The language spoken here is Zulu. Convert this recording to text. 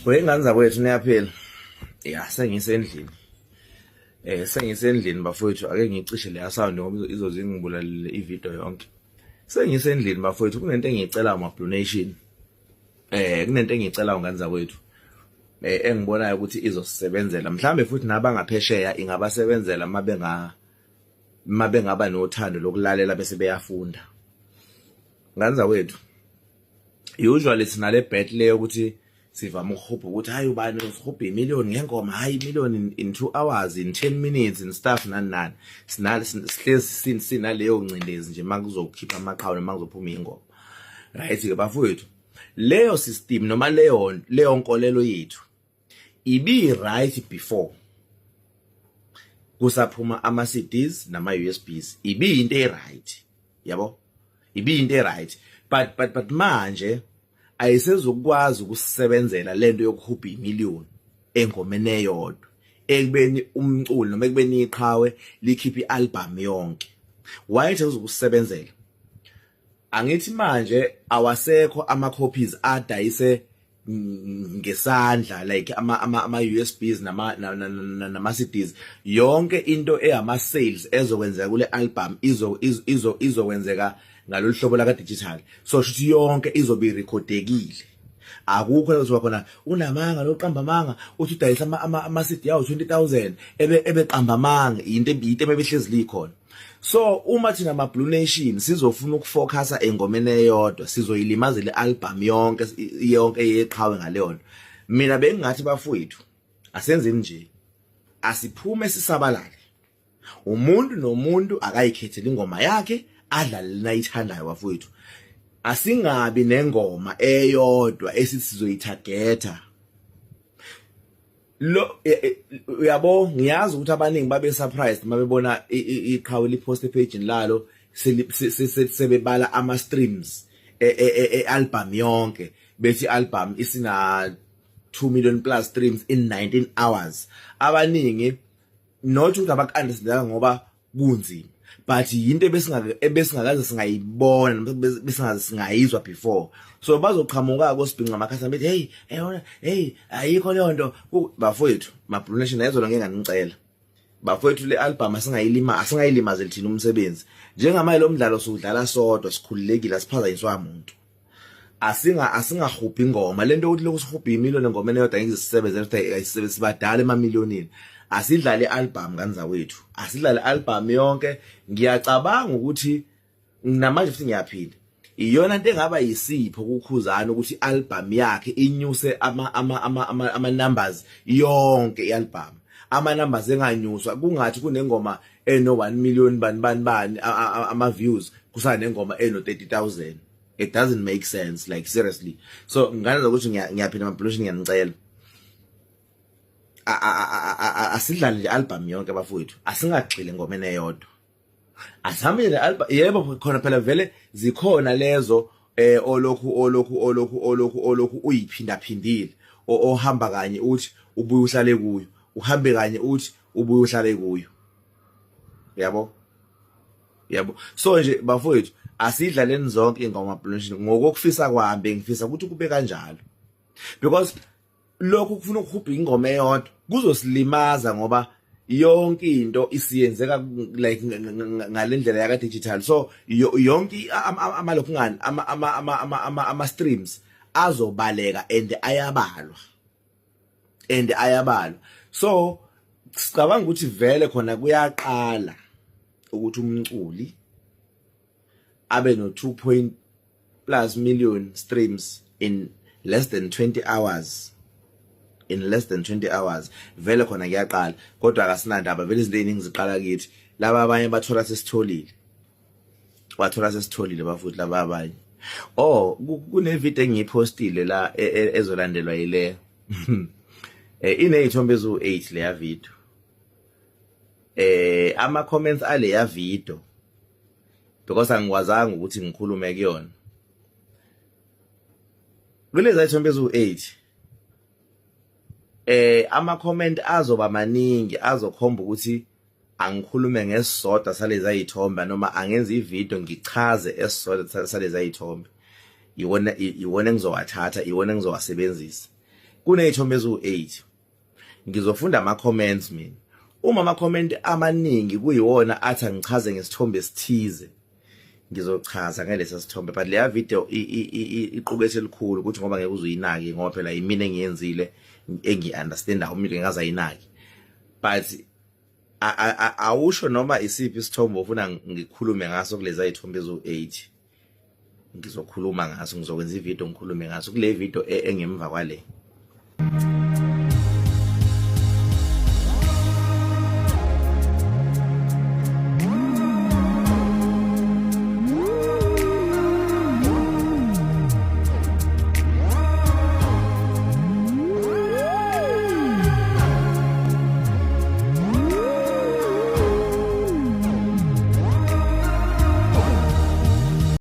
Wengane zakwethu, niyaphila? Ya, sengisendlini. Sengisendlini bafowethu, ake ngicishe leya sound ngoba izoze ingibulalele ivideo yonke. Sengisendlini bafowethu, kunento engiyicela ma Blue Nation. Kunento engiyicela ngane zakwethu. Engibonayo ukuthi izosisebenzela. Mhlambe futhi nabangaphesheya ingabasebenzela mabengaba nothando lokulalela bese beyafunda. Ngane zakwethu, usually sinale bet leyo ukuthi sivama ukuhubha ukuthi hayi, ubani usihubha imillion ngengoma, hayi, imillion in 2 hours, in 10 minutes and stuff, nani nani. Sinale, sihlezi sinaleyo ngcindezi nje makuzokhipha amaqhawe noma kuzophuma ingoma, right ke bafowethu? Leyo system noma leyo nkolelo yethu ibi right before kusaphuma ama CDs nama USBs, ibi into e right, yabo, ibi into e right, but manje ayisezokwazi ukusebenzela lento yokuhubha imillion engomeni eyodwa, ekubeni umculo noma ekubeni iqhawe likhipha ialbum yonke. Why ezokusebenzela? Angithi manje awasekho ama copies adayise ngesandla, like ama USBs nama CDs. Yonke into eyama sales ezokwenzeka kule album izokwenzeka ngalolu hlobo la ka digital, so shuthi yonke izobe irekhodekile. Akukho la kuzoba khona unamanga loqamba amanga uthi udayisa ama CD yawo 20,000 ebe ebeqamba amanga. Into ebehlezi likhona. So uma thina ma Blue Nation sizofuna ukufocusa engomeni eyodwa, sizoyilimaza le album yonke yonke yeqhawe ngaleyo nto. Mina bengingathi bafowethu, asenzeni nje, asiphume sisabalale, umuntu nomuntu akayikhethele ingoma yakhe, adlale lena ayithandayo bafowethu. Asingabi nengoma eyodwa esithi sizoyitargeta lo, uyabo. Ngiyazi ukuthi abaningi babe surprised mabebona iqhawe lipost epage lalo sebebala ama streams e-album yonke, bethi album isina 2 million plus streams in 19 hours. Abaningi, not ukuthi abaku-understandanga ngoba kunzima, but yinto ebesingakaze singayibona noma besingaze singayizwa before. So bazoqhamuka kosibhinca amakhasa bethi, "Hey, eyona, hey, ayikho leyo nto." Bafowethu, ma Blue Nation, ayizona ngeke nganicela bafowethu, le album asingayilimazeli thina umsebenzi. Njengamanje lo mdlalo siwudlala sodwa, sikhululekile, asiphazanyiswa umuntu. Asingahubhi ingoma lento ukuthi lokhu sihubha imillion engomeni eyodwa, ngeke sisebenze futhi ayisebenzi. Sibadala emamiliyonini. Asidlale ialbum kanzawethu, asidlale album yonke. Ngiyacabanga ukuthi namanje futhi ngiyaphila, iyona into engaba yisipho kuKhuzana ukuthi ialbum yakhe inyuse ama numbers yonke ialbum, ama numbers enganyuswa kungathi kunengoma eno 1 million bani bani bani ama views, kusanengoma eno 30,000. It doesn't make sense, like seriously. So ngane ukuthi ngiyaphinda, ma-Blue, ngiyanicela, asidlale nje album yonke bafowethu, asingagxile engomeni eyodwa, asihambe le album. Yebo, khona phela vele zikhona lezo olokhu uyiphinda phindile, ohamba kanye uthi ubuye uhlale kuyo, uhambe kanye uthi ubuye uhlale kuyo, yabo. So nje bafowethu, asidlaleni zonke ingoma, Blue. Ngokufisa kwami bengifisa ukuthi kube kanjalo, because lokhu kufuna ukuhubha ingoma eyodwa kuzosilimaza, ngoba yonke into isiyenzeka like ngalendlela yaka digital. So yonke amalokhu ngani ama streams azobaleka and ayabalwa and ayabalwa. So sicabanga ukuthi vele khona kuyaqala ukuthi umculi abe no 2 point plus million streams in less than 20 hours, in less than 20 hours, vele khona kuyaqala, kodwa akasinandaba vele. Izinto eziningi ziqala kithi. Laba abanye bathola sesitholile, wathola sesitholile bafuthi laba abanye. Oh, kune video engiyipostile la ezolandelwa yile, inezithombe ezu8 leya video. Ama comments aleya video, because angikwazanga ukuthi ngikhulume kuyona kulezi zithombe ezu8, ama comment azoba maningi azokhomba ukuthi angikhulume ngesisodwa salezi ayithombe noma angenza ivideo ngichaze esisodwa salezi ayithombe. Iwona engizowathatha, iwona engizowasebenzisa. Kuney'thombe eziwu-8. Ngizofunda ama comments mina. Uma ama comment amaningi kuyiwona athi angichaze ngesithombe esithize, ngizochaza ngalesa sithombe, but leya video iqukethe elikhulu ukuthi ngoba ngeke uzuyinaki, ngoba phela yimina engiyenzile, engi-understandayo, umuntu ngeke ayinaki. But awusho noma isiphi isithombe ofuna ngikhulume ngaso kulezi zithombe eziwu-8, ngizokhuluma ngaso, ngizokwenza ivideo ngikhulume ngaso kule video engemva kwale.